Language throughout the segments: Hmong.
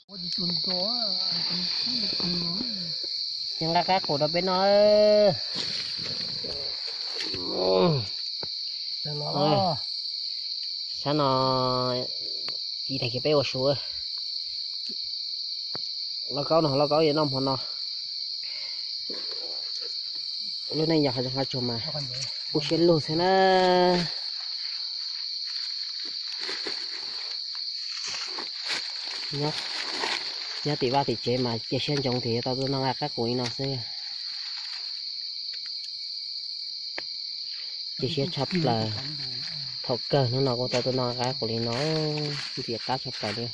Ces nqa qab qus rau peb noj. Sab no ci tag kiag peb ua su. Lauj kaub no, lauj kaub yuav noj hmo no. Lub neej yog hav zoov hav tsuag mas kub siab lug xwb na. Nyob tim vaj tim tsev mas cia siab ntsoov tias yuav tau tuaj noj nqa qab qus li no xwb. Cia siab tshaj plaws. Thaum kawg hnub no kuv tau tuaj noj qab qus li no, ntxim qab tshaj plaws li.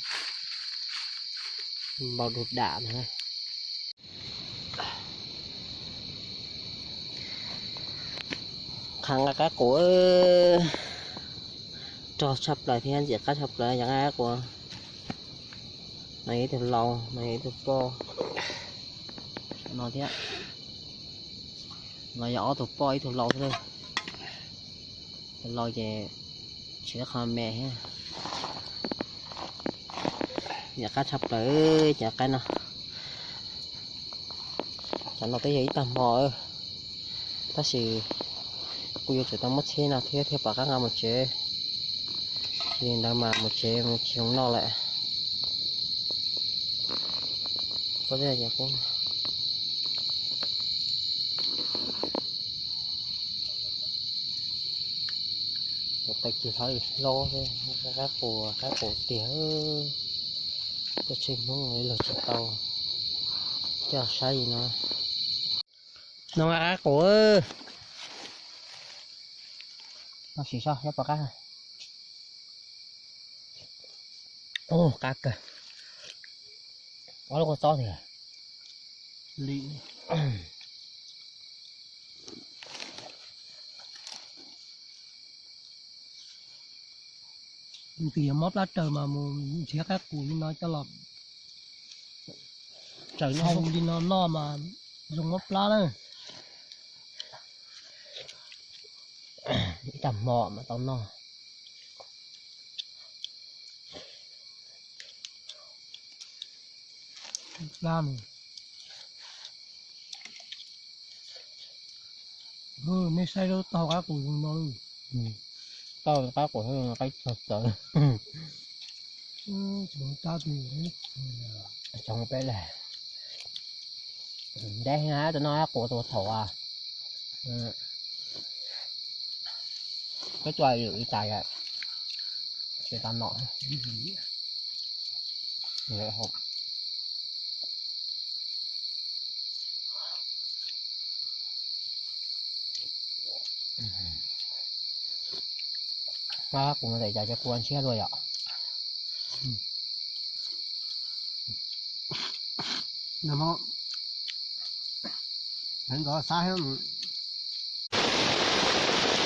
Npau du dam na. Qhov nqa qab qus rog tshaj plaws thiab ntxim qab tshaj plaws yog nqa qab qus. No yog ib tug laus, no yog ib tug poj. No thiab, no yog ob tug poj ib tug laus thiab. Tus laus ces tsis qho me thiab. Yam qab tshaj plaws cov qaib no. Cov no twb yog ib tag hmo, tab sis kuv yuav tsum tau muab txhib no thiab thiaj pom qab nqa mus tsev. Tsis li ntawd mas mus tsev mus tsis zoo noj lawm. Tus tag kis hlob hlob thiab, qab qus, qab qus tiag. Tuaj tsheej hnub los tsis tau coj saib li no. No qab qus. No sim soj nyob pom qab. Ub, qab kawg. Ob lub kua txob tiag. Tus yog mob plab raws mas mus nrhiav qab qus li no coj los tsaws noj li no noj mas zoo mob plab na. Ib tag hmo mas tau noj. Plab no. Nej saib lub taub hau qab qus zoo no. Taub hau qab qus qaib txog txawv. Tsoom peb le. Ntev heev, tus no qab qus tus thaum peb tuaj lwm li cas tsis tau nom. Qab qus ntawm cas cov kua ntshiab luaj yom.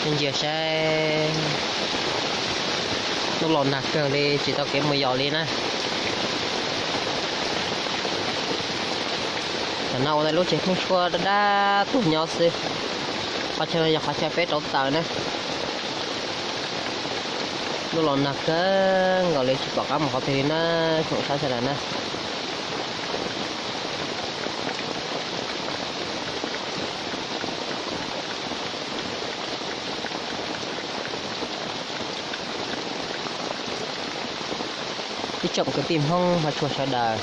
Ntsia saib, lub los nag kawg li tsis tau kev mus yos li na. Tam no ua lub tsev pheeb tshuaj dab dab tuag nyob xwb. Qhov chaw no yog qhov chaw peb rauv taws na. Lub los nag kawg nkaus li tsis pom qab mus qhov twg li na, tsoom saib sawv daws na. Ib tsoom kwv tij Hmoob hmov tshua sawv daws,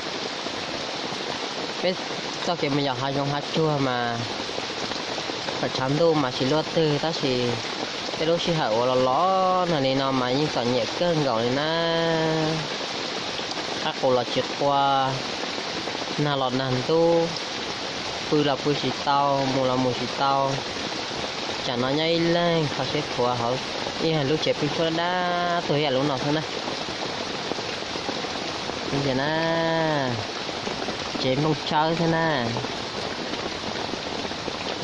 peb txoj kev mus yos hav zoov hav tsuag mas thaum tshav ntuj mas tsis luaj twg, tab sis tej lub sij hawm uas los los nag li no mas yeej txom nyem kawg nkaus li na. Qab qus los tsis qua, nag los nag ntub, pw los pw tsis tau, mus los mus tsis tau. Tsam no nyob ib leeg kho siab khuav hauv ib lub tsev pheeb tshuaj dab tuag ib yam lub no xwb na. Ntsia na, tsev nplooj tsawb thiab na.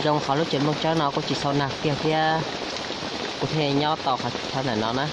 Zoo qhov lub tsev nplooj tsawb no kuj tsis txhau nag kiag thiab, kuv thiaj nyob tau qhov chaw ntawm no na.